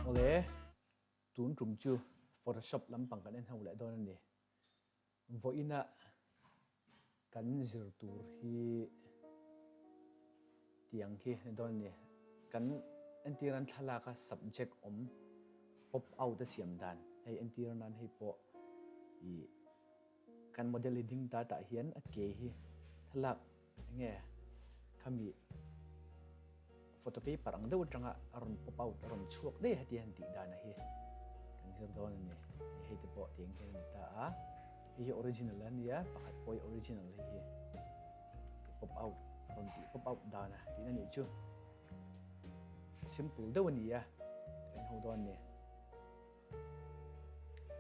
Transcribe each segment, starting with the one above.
Awle, tun tum chu Photoshop lampang kan en ho leh dawn a ni. Vawiina kan zir tur hi tiang khi ni dawn a ni. Kan entir nan thlalaka subject awm pop out a siam dan hei entir nan hei pawh ih kan model hi ding ta tah hian a ke hi thlalak Enge khami photo paper ang deuh atanga a rawn pop out a rawn chhuak daih heti han tih dan a hi kan zir dawn a ni. Hei te pawh tiang hian a ni ta a, hei hi original a nia pakhat pawh hi original hei hi pop out a rawn tih pop out dan a tihna nih chu simple deuh a ni a ka en ho dawn a ni.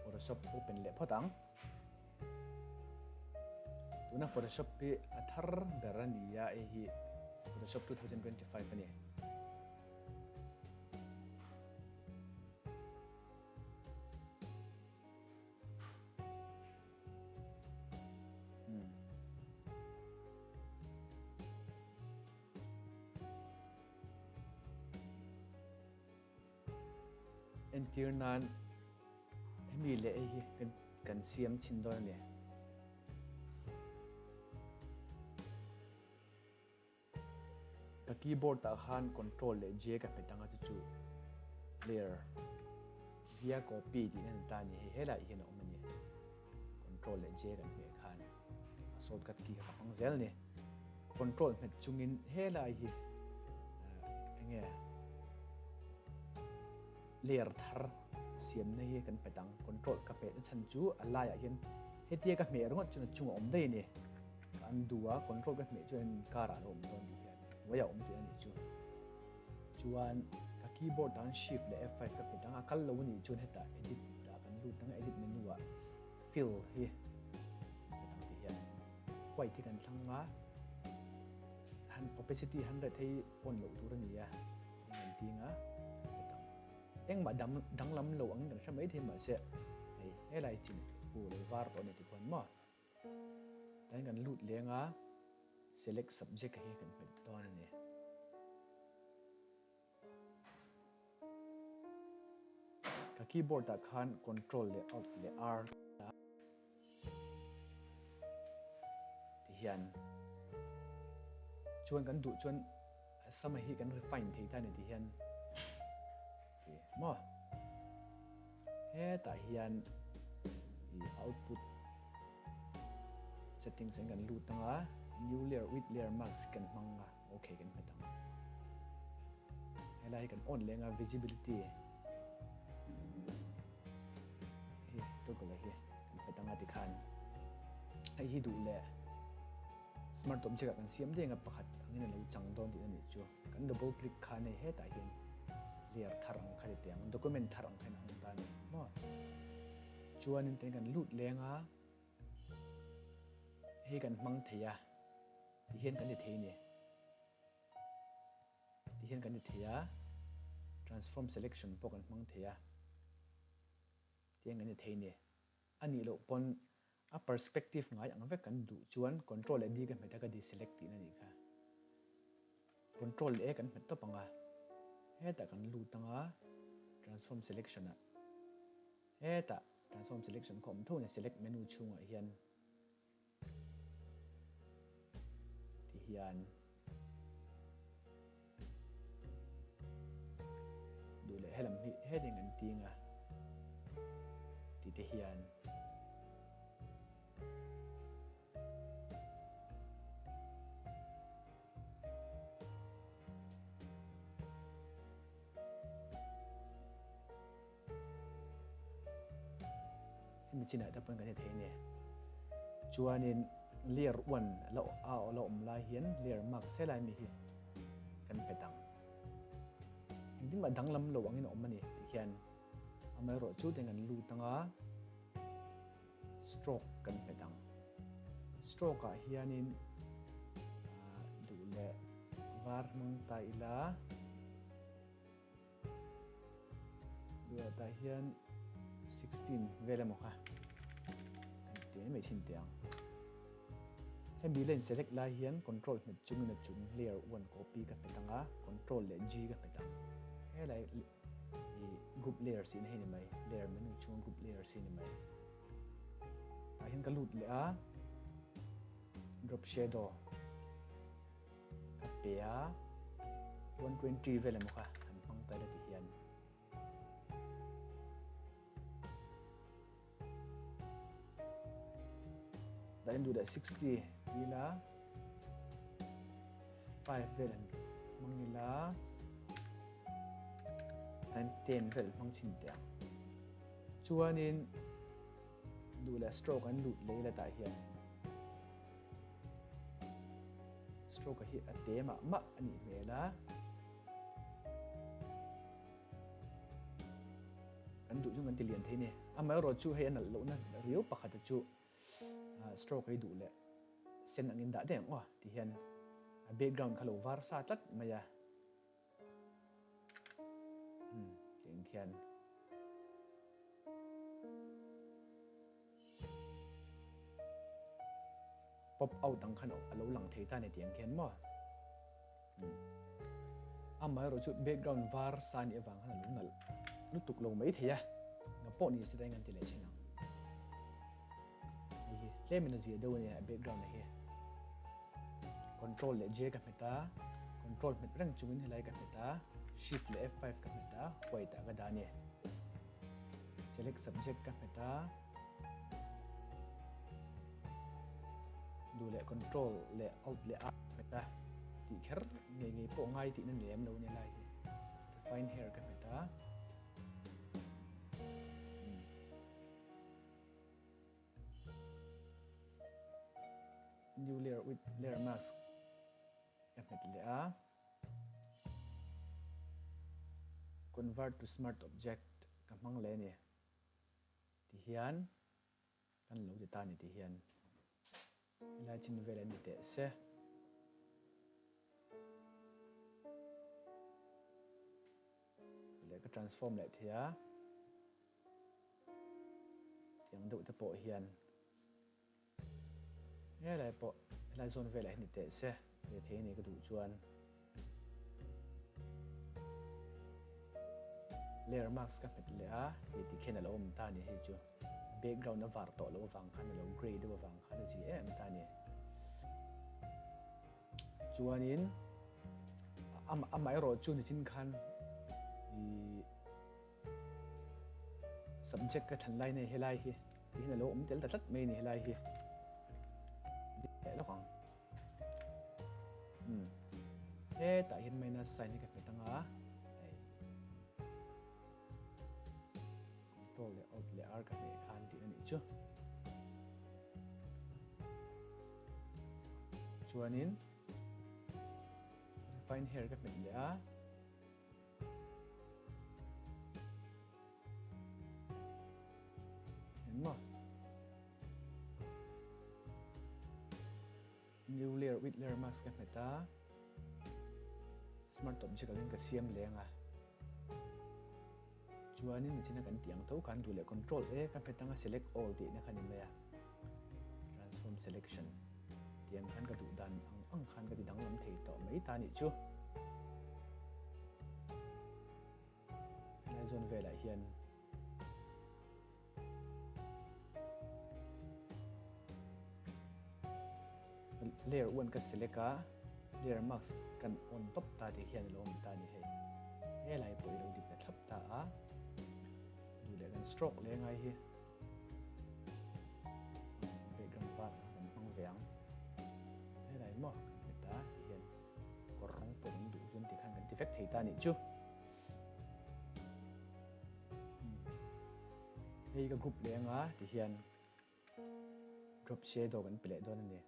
Photoshop open leh phawt ang. Tuna Photoshop hi a thar ber a ni a, hei hi Photoshop 2025 a ni. Entir nan hemi leh hei hi kan siam chhin dawn a ni. Ka keyboard ah khan control leh J ka hmet anga chu chu layer via copy tih na ni ta a ni. Hei helaiah hian a awm a ni. Control leh J kan hmeh khan a shortcut key kha ka hmang zel a ni. Control hmet chungin helai hi enge layer thar siamna hi kan hmet ang. Control ka hmet na chhan chu a laiah hian hetia ka hmeh ringawt chuan a chungah a awm daih a ni. Ka undo a, control ka hmeh chuan karah a lo awm dawn tih hian hnuaiah a awm tih a nih chu. Chuan ka keyboard ah shift leh F5 ka hmet ang a, kal lo a nih chuan hetah edit ah kan lut ang a, edit menu ah fill hi hmet ang tih hian white hi kan thlang a, han opacity 100 hei on loh tur a ni a, eng an ting a hmet ang. Engmah dang danglam lo angin kan hre maithei mahse hei helai chin hu lo var tawh a ni tikhuan maw. Tain kan lut leng a, select subject hi kan hmet dawn a ni. Ka keyboard ah khan control leh alt leh R ti hian chuan kan duh chuan sama hi kan refine thei ta ni ti hian ti maw. Hetah hian i output settings in kan lut ang a, new layer with layer mask kan hmang a, okay kan hmet ang. Helai hi kan on leng a, visibility hi toggle hi kan hmet ang a tikhan hei hi duh leh smart object ah kan siam deng a pakhat angin a lo chang dawn tihna nih chu. Kan double click khan hei hetah hian layer thar ang kha ti teh ang, document thar ang khan a awm ta a ni maw. Chuanin te kan lut leng a, hei kan hmang thei a, ti hian kan ti thei a ni. Ti hian kan ti thei a, transform selection pawh kan hmang thei a, ti hian kan ti thei a ni. A nih loh pawn a perspective ngai ang vek kan duh chuan control leh D ka hmet a ka deselect tihna nih kha. Control leh E kan hmet tawp ang a, hetah kan lut ang a, transform selection ah hetah transform selection kha awm tho a ni select menu chhungah hian ti hian duh leh helam hi heading an ting a ti te hian Hemi chinah te pawn kan hre thei a ni. Chuanin layer one a la a la awm lai hian layer mask helai mi hi kan pet ang. Engtin mah danglam lo angin a awm a ni tih hian amaherawh chu te kan lut ang a, stroke kan hmet ang. Stroke ah hianin duh leh var hmang ta ila. Duh tah hian 16 vel emaw kha kan ti mai mai chhin teh ang. Hemi la in select lai hian control hmet chungin a chung layer one copy ka hmet ang a, control leh G ka hmet ang. Helai i group layer si na hei ni mai, layer menu chunga group layer si ni mai. Tah hian ka lut leh a, drop shadow ka pe a, 120 vel emaw kha han hmang ta ila ti hian. Dah in duh leh 60 ila 5 vel an hmang ila time 10 vel hmang chin teh ang chuanin duh leh stroke an lut leh ila tah hian stroke hi a te mah mah a nih hmel a. Kan duh chu kan ti lian thei ni. Amaherawh chu hei a nalh lohna riau pakhata chu stroke ei duh leh sen angin dah daih ang aw ti hian a background kha lo var sa tlat mai a. Hmm, tiang khian. Pop out ang khan a lo lang thei ta ni tiang khian maw. Amaherawh chu background var sa nih avang khan a lo nalh lutuk lo mai thei a, nga pawh ni se ta eng an ti leh thin ang. Hei hi tlemin a zia deuh a nia background a hi. Control leh J ka hmet a, control hmet reng chungin helai ka hmet a, shift leh F5 ka hmet a, white ah ka dah a ni. Select subject ka hmet a, duh leh control leh alt leh a hmet a, tih kher ngei ngei pawh ngai tihna ni lem lo nia lai hi. Define hair ka hmet a. New layer with layer mask ka hmet leh a. Convert to smart object ka hmang leh a ni. Ti hian kan lo ti ta a ni ti hian helai chin vel an ni teh se. Leh ka transform leh thei a. Tiang deuh te pawh hian Helai pawh helai zawn velah hi ni teh se ve thei a ni ka duh chuan layer mask ka hmet leh a hei ti khian a lo awm ta a ni hei chu background a var tawh loh avang khan a lo grey deuh avang khan a zi em ta a ni chuanin amaherawh chu nichin khan ih Subject ka thlan lai nei helai hi tihian a lo awm tel ta tlat mai a ni helai hi. Leh lawk ang. Hmm. Hetah hian minus sign hi ka hmet anga. Hei. Control leh alt leh R ka hneh khan tih a nih chu. Chuanin refine hair ka hmet leh a. Engmaw? New layer with layer mask ka hmet a. Smart object angin ka siam leng a. Chuanin nichina kan tih ang tho khan duh leh control A ka hmet anga select all tihna kha ni mai a. Transform selection tih ang khan ka duh dan ang ang khan ka ti danglam thei tawh mai ta nih chu. Helai zawn velah hian layer 1 ka select a layer mask kan on top ta tih hian alo awm ta ni hei. Helai pawh ilo dik na thlap ta a. Duh leh kan stroke leh ngai hi. Background part ah kan hmang ve ang. Helai maw kan hmet a ti hian kawr rawng pawh kan duh chuan tikhan kan ti vek thei ta nih chu. Hei ka group leh anga ti hian drop shadow kan pe leh dawn a ni.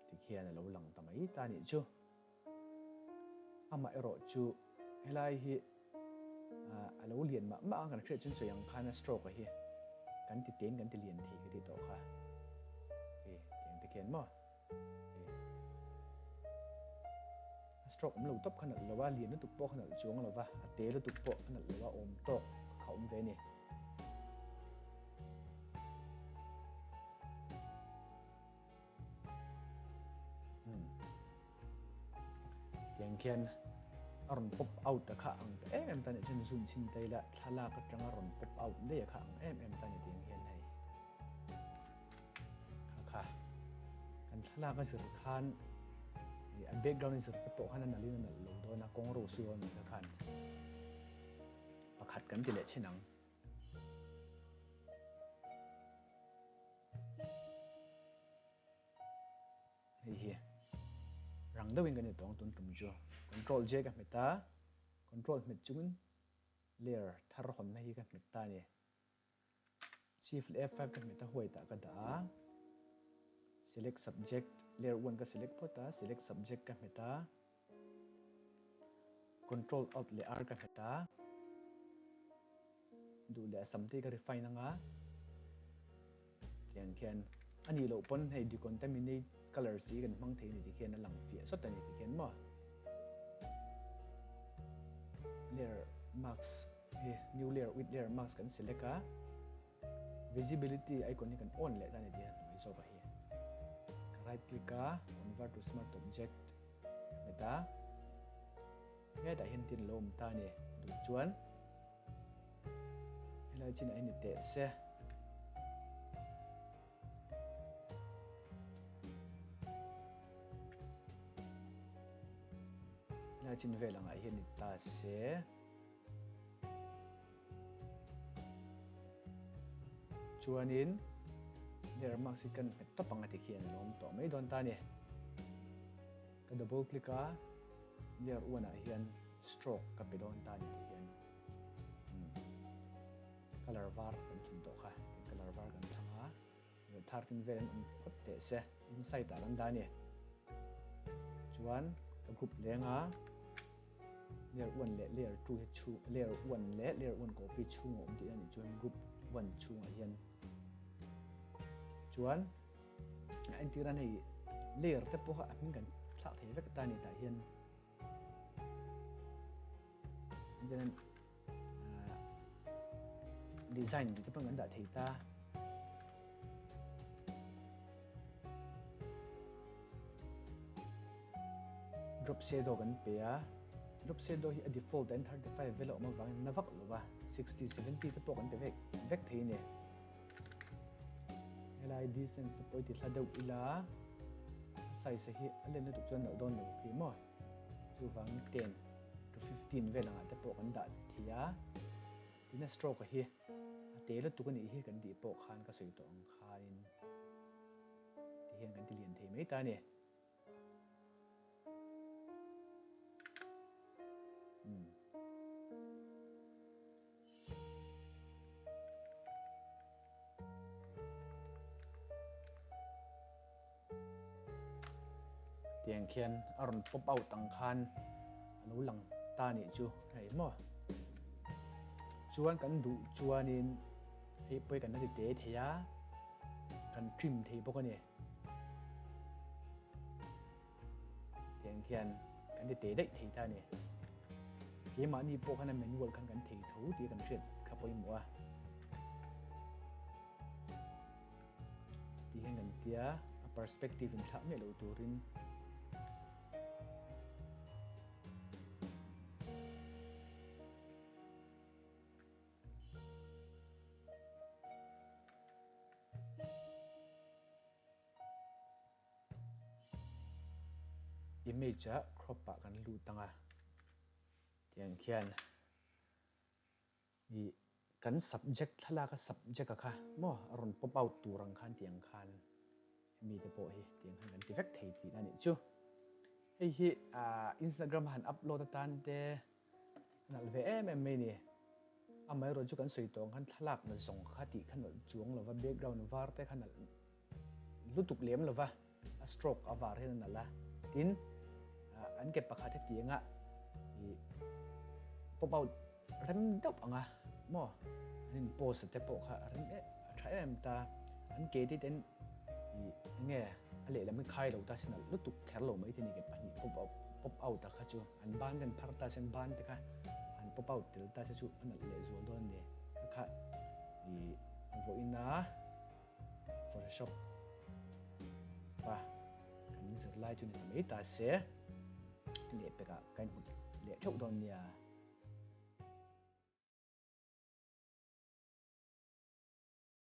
Tikhian a lo lang ta mai ta nih chu. Amah erawh chu helai hi a lo lian mah mah a, kan hriat chuan sawi ang khan a stroke a hi kan ti tein kan ti lian thei ka tih tawh kha. Hei tiang te khian maw? Hei a stroke awm lo tawp kha nalh lo a, lian lutuk pawh kha nalh chuang lo va, a te lutuk pawh a nalh lo a, awm tawk kha awm ve a ni. Tiang khian a rawn pop out a kha ang ta em em ta nih chuan zoom chhin ta ila thlalak atanga rawn pop out daih a kha ang em em ta ni tiang hian hei kha kha kan thlalak a zir khan a background a zir te pawh khan a nalh in a nalh lo dawn a kawng ro su dawn ni kha khan pakhat kan ti leh chhin ang. Hei hi rang deuhin kan intawng tun tum chu control J ka hmet a, control hmet chungin layer thar hawnna hi ka hmet ta a ni. Shift leh F5 ka hmet a white ah ka dah a, select subject layer 1 ka select phawt a, select subject ka hmet a, control alt leh R ka hmet a, duh leh a sam te hi ka refine anga. Tiang khian a nih loh pawn hei decontaminate colours hi kan hmang thei a ni ti khian a lang fiah sawt a ni ti khian maw layer mask hi new layer with layer mask kan select a visibility icon hi kan on leh ta a ni ti hian hnuai zawk ah hi ka right click a convert to smart object hmet a hetah hian tin a lo awm ta a ni duh chuan Helai chinah hian ni teh se. Helai chin vel angah hian ni ta se. Chuanin layer mask hi kan hmet tawp ang a ti khian a lo awm tawh mai dawn ta a ni. Ka double click a, layer 1 ah hian stroke ka pe dawn ta a ni tih hian colour var kan thlan tawh kha tin colour var kan thlang a 13 vel an awm phawt teh se inside ah kan dah a ni chuan ka group leng a layer 1 leh layer 2 hi chhung layer 1 leh layer 1 copy chhung a awm tih a nih chuan group 1 chhungah hian chuan a entir a hei layer te pawh a hming kan thlak thei vek ta a ni tah hian Then design te pawh kan dah thei ta. Drop shadow kan pe a. Drop shadow hi a default an 35 vel a awm avangin na vak lo va. 60, 70 te pawh kan pe vek vek thei a ni. Helai distance te pawh i ti hla deuh ila a size hi a len lutuk chuan loh dawn lo khi maw. Chuvangin 10 to 15 vel angah te pawh kan dah thei a, tin a stroke a hi a te lutuk a nih hi kan tih pawh khan ka sawi tawh ang khanin ti hian kan ti lian thei mai ta a ni. Umm. Tiang khian a rawn pop out ang khan a lo lang ta nih chu hei maw. Chuan kan duh chuanin hei pawh hi kan la ti te thei a, kan trim thei bawk a ni. Tiang khian kan ti te daih thei ta a ni. Keimahni pawh khan a manual khan kan thei tho tih kan hriat kha pawimawh a. Tih hian kan tia a perspective in thlak miah loh turin image ah crop ah kan lut ang a tiang khian Ih, kan subject thlalak a subject a kha maw a rawn pop out tur ang khan tiang khan hemi te pawh hi tiang khan kan ti vek thei tihna a nih chu. Hei hi ah Instagram a han upload atan te a nalh ve em em mai a ni. Amaherawh chu kan sawi tawh ang khan thlalak na zawng kha tih kha nalh chuang lova background var te kha nalh lutuk lem lova a stroke a var hian a nalh a, tin an ke pakhat hetiang a ih pop out rem deuh ang a maw an in post te pawh kha a rem em a tha em em ta an ke te ten ih enge a lehlam hi khai lo ta se nalh lutuk kher lo mai te ni ke pahnih pop out pop out a kha chu an ban ten phar ta se an ban te kha an pop out tel ta se chu a nalh leh zual dawn a ni kha kha ih vawiin a. Photoshop pa kan zir lai chu ni ta mai ta se. Lehpekah ka inhmu leh theuh dawn nia.